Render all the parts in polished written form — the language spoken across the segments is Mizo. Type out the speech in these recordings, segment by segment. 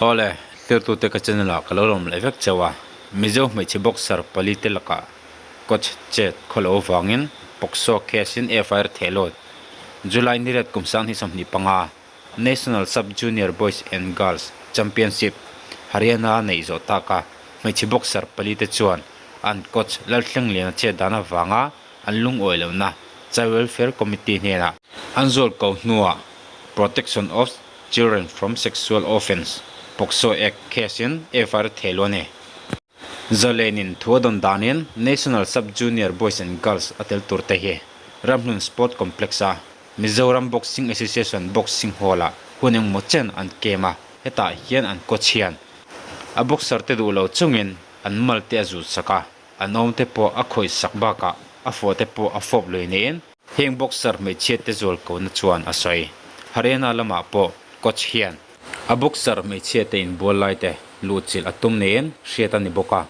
Awle, tirtute ka channel ah ka lo lawm leh vek chauh a, Mizo hmeichhe boxer pali te lakah coach chet khawlo avangin POCSO case in FIR thehlawt July ni riat kum 2025 National Sub Junior Boys and Girls Championship Haryana a neih zawh tak a, hmeichhe boxer pali te chuan an coach Lalthlengliana chet dan avanga an lungawi lohna Child Welfare Committee hnenah an zual ko hnuah Protection of Children from Sexual Offence, POCSO Act, case in FIR thehluh a ni. Zalenin thu a dawn danin National Sub Junior Boys and Girls a tel tur te hi Ramhlun Sport Complex a Mizoram Boxing Association Boxing Hall ah hun engmaw chen an kem a, hetah hian an coach hian a boxer te duh lo chungin an mal te a zut sak a. An awm te pawh a khawih sak bakah a fawh te pawh a fawp lui niin heng boxer hmeichhia te zual kohna chuan a sawi. Haryana lamah pawh coach hian a boxer hmeichhia te inbual lai te luhchilh a tum niin hriat a ni bawk a,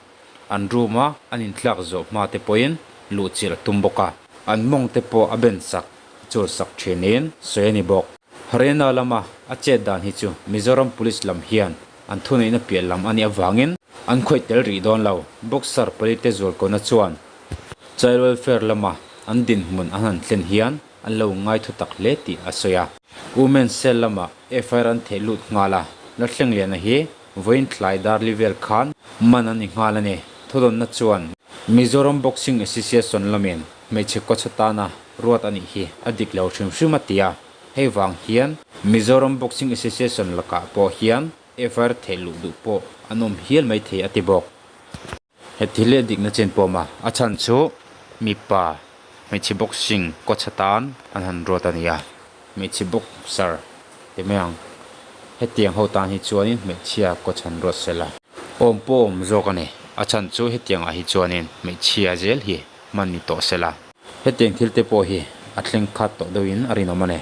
an room a an intlak zawh hma te pawhin luhchilh a tum bawk a, an mawng te pawh a ben sak a chul sak thin niin sawi a ni bawk. Haryana lama a chet dan hi chu Mizoram Police lam hian An thuneihna piah lam a nih avangin an khawih tel rih dawn lo. Boxer palite zualkawna chuan Child Welfare lama an dinhmun an han thlen hian an lo ngai thu tak hle tih a sawi a. Women Cell lama FIR an theih lut nghal a, Lathlengliana hi vawiin tlai dar li vel khan man a ni nghal a ni. Thudawnna chuan Mizoram Boxing Association lamin hmeichhe coach atana ruat a nih hi a dik lo hrim hrim a ti a. Hei vang hian Mizoram Boxing Association lakah pawh hian FIR theih luh duh pawh an awm hial mai thei a ti bawk. He thil hi a dikna chen pawm a, a chhan chu mipa hmeichhe boxing coach atan an han ruat a ni a, hmeichhe boxer ti mai ang. Hetiang ho tan hi chuanin hmeichhia coach han ruat sel a. Awm pawh awm zawk a ni, a chhan chu hetiangah hi chuanin hmeichhia zel hi hman ni tawh sel a. Hetiang thil te pawh hi a thleng khat tawh deuhin a rinawm a ni.